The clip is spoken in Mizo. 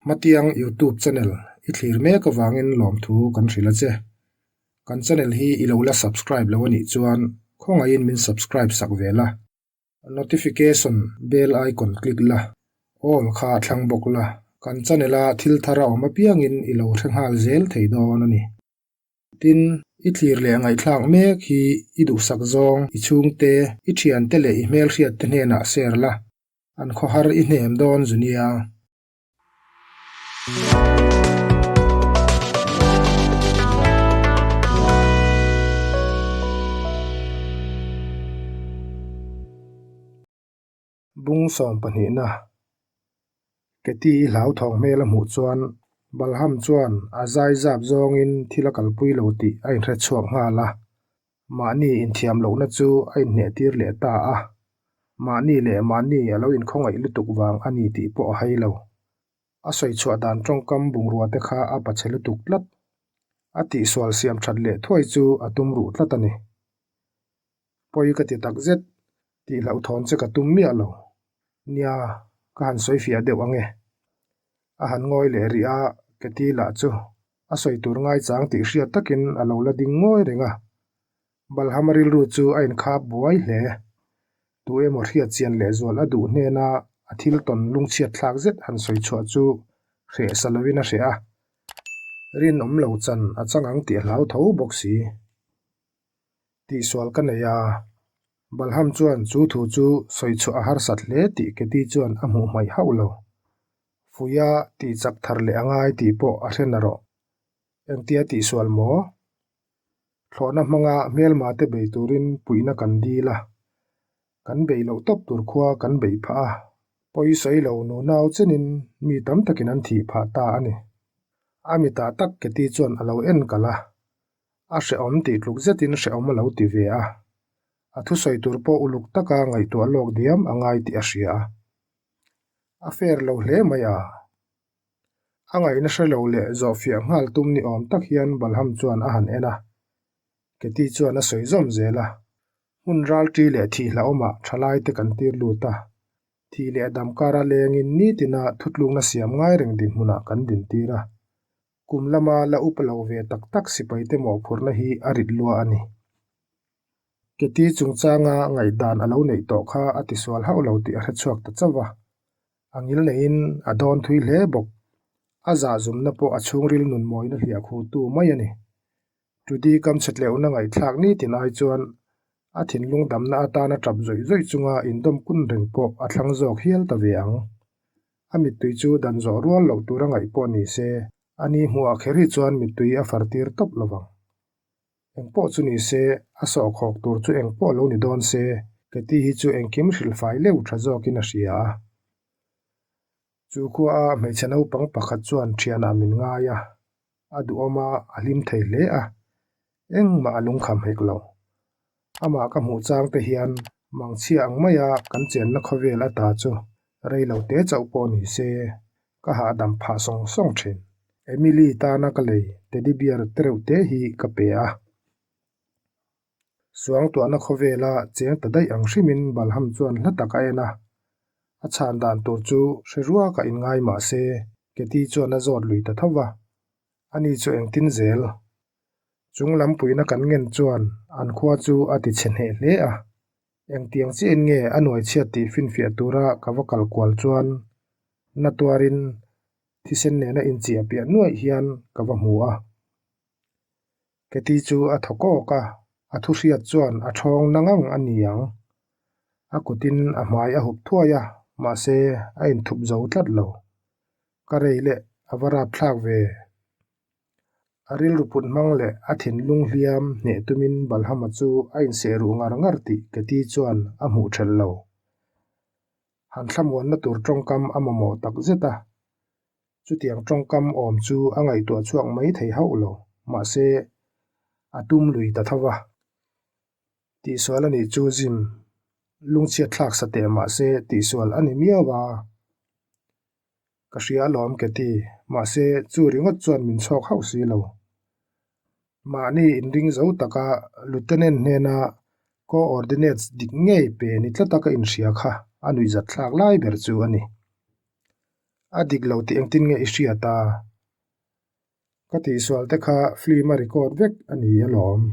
Hmatiang Youtube channel i thlir mek avangin lawmthu kan hrilh a che. Kan channel hi i lo la subscribe lo a nih chuan khawngaihin min subscribe sak ve la. Notification bell icon click la, all kha thlang bawk la, kan channel a thil thar a awm apiangin i lo hre nghal zel thei dawn a ni. Tin, i thlir leh ngaihthlak mek hi i duhsak zawng, i chhungte, i thiante leh i hmelhriatte hnenah share la, an khawhar i hnem dawn zu nia. Bung sawm pahnihna Keti i hlauthawng hmel a hmuh chuan Balham chuan a zai zap zawngin thil a kalpui lo tih a inhre chhuak nghal a. Mahni inthiam lohna chu a inhnehtir leh ta a. Mahni leh mahni a lo inkhawngaih lutuk vang a ni tih pawh a hai lo. A sawi chhuah dan tawngkam bungrua te kha a pachhe lutuk tlat. A tihsual siam that leh thuai chu a tum ruh tlat a ni. Pawi ka ti takzet, tih hlauhthawn che ka tum miah lo. Nia, ka han sawi fiah deuh ang e. A han ngawi leh rih a, Keti lah chu a sawi tur ngaichang tih hriat takin a lo la ding ngawi reng a. Balhama rilru chu a inkhap buai hle. Tu emaw hriat chian lehzual a duh hnena a thil tawn lungchhiat thlak zet han sawi chhuah chu hreh sa lovin a hreh a. Rinawm lo chan a chang ang tih a hlau tho bawk si. Tihsual ka nei a. Balham chuan chu thu chu sawi chhuah a harsat hle tih Keti chuan a hmuh hmaih hauh lo. Fuia tih chak thar leh a ngai tih pawh a hre na rawh. Engtia tihsual maw? Thlawhna hmanga hmelma te bei turin puihna kan dil a. Kan beih loh tawp tur khua kan beih phah a. Pawi sawi lo nunau chenin mi tam takin an thih phah ta a ni. A mitah tak Keti chuan a lo en kalh a. A hrehawm tih tluk zetin hrehawm a lo ti ve a. A thusawi tur pawh uluk taka ngaihtuah lawk diam a ngai tih a hria a. A fair lo hle mai a. A ngaihna hre lo leh zawhfiah nghal tum ni awm tak hian Balham chuan a han en a. Keti chuan a sawi zawm zel a. Hmun ralṭi leh thih hlauhawmah ṭhalai te kan tir lut a. Thih leh dam kara lengin nitina thutlukna siam ngai reng dinhmunah kan dintir a. Kum lama la up lo ve tak tak sipaite mawhphurhna hi a rit lua a ni. Keti chungchanga ngaihdan a lo neih tawh kha a tisual hauh lo tih a hre chhuak ta chauh va. A ngil neihin a dawn thui hle bawk. A zahzumna pawh a chhungril nun mawina hliah khutu mai a ni. Trudy kam chhe tleuhna ngaihthlak nitin ai chuan a thinlung damna atana tap zawih zawih chunga indawm kun reng pawh a thlang zawk hial ta ve ang. A mittui chu dan zawh rual loh tura ngaih pawh ni se, a ni hmuhah kher hi chuan mittui a far tir tawp lo vang. Engpawh chu ni se, a sawhkhawk tur chu engpawh lo ni dawn se, Keti hi chu engkim hrilhfai leuh tha zawkin a hria a. Chu khua a hmeichhe naupang pakhat chuan thianah min ngai a, a duhawm a, a hlim thei hle a, engmah a lungkham hek lo. Amah ka hmuh chang te hian mangchhia ang maia kan chenna khawvel ata chu rei lo te chauh pawh ni se, ka hahdam phah sawng sawng thin. Emily tana ka lei teddy bear tereuh te hi ka pe a. Suangtuahna khawvela cheng ta daih ang hrimin Balham chuan hla tak a en a. A chhan dan tur chu hre ruaka inngai mah se, Keti chuan a zawt lui ta tho va. Ani chu engtin zel? Chung lampuina kan ngen chuan an khua chu a ti chhe hneh hle a. Engtiang chiahin nge a nuai chhiat tih finfiah tura ka va kal kual chuan na tuarin thisen nena inchiah piah nuaih hian ka va hmu a. Keti chu a thaw kawk a, a thu hriat chuan a thawng na ngang a ni ang. A kutin a hmai a hup thuai a, mahse a inthup zo tlat lo. Ka rei leh a va rap thlak ve. A rilru put hmang leh a thinlung hliam hneh tumin Balhama chu a inseh ruh ngar ngar tih Keti chuan a hmuh thelh lo. Han thlamuanna tur tawngkam a mamawh tak zet a. Chutiang tawngkam awm chu a ngaihtuah chhuak mai thei hauh lo, mahse a tum lui ta tho va. Tihsual a nih chu Jim, lungchhiat thlak sa teh mahse tihsual a ni miau a. Ka hria alawm Keti, mahse chu ringawt chuan min chhawk hauh si lo. Mahni inring zo taka Lieutenant hnena co-ordinates dik ngei pe ni tlata ka inhria kha a nuihzat thlak lai ber chu a ni. A dik lo tih engtin nge i hriat a? Ka tihsual te kha film a record vek a ni alawm.